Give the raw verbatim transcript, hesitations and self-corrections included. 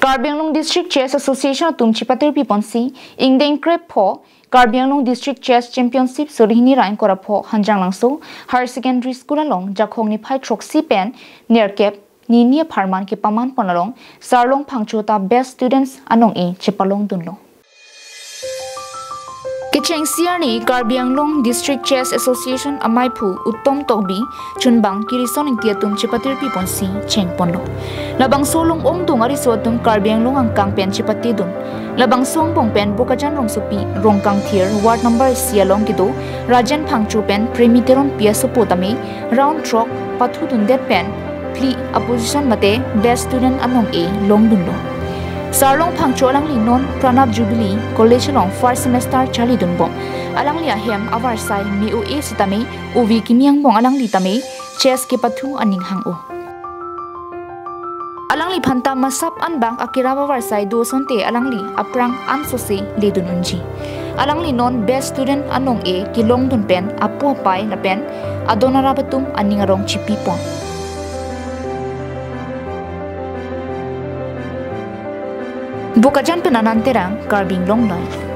Karbi Anglong District Chess Association atum chipatirpi ponsi ingdeng krepho Karbi Anglong District Chess Championship suri hini ra ingkoi ra pho Hanjanglangso Higher Secondary School along Jakhong niphai throksi pen nerkep hini apharman kepaman pon along Sarlong Phangcho ta Best Students anong-e chepalongdunlo. Kechengsi arni Karbi Anglong District Chess Association amaiphu Uttom Tokbi, chunbang Kirison Ingti atum chipatirpi ponsi chengponlo. Labangso along ongdung ariso atum Karbi Anglong angkang pen chipatedun. Labangso angbong pen Bokajan rongsopi Rongkangthir ward number isi along kedo Rajen Phangcho pen Premi Teronpi asopo tame round throk pathudundet pen phli aposition mate Best Student anong-e longdunlo. Sarlong Phangcho alangli non Pranab Jubilee College along first semester charlidunbom. Alangli ahem avarsai me-o-e sitame ove kimi angbong alangli tame chess kepathu aning hang-o. Alangliphan ta masap anbak akerap avarsai do asonte alangli aphrang ansose ledun unji. Alangli non Best Student anong-e kelongdun pen apo apai lapen adon arap atum aning arong chipipon. Bokajan pen Anand Terang, Karbi Anglong Live.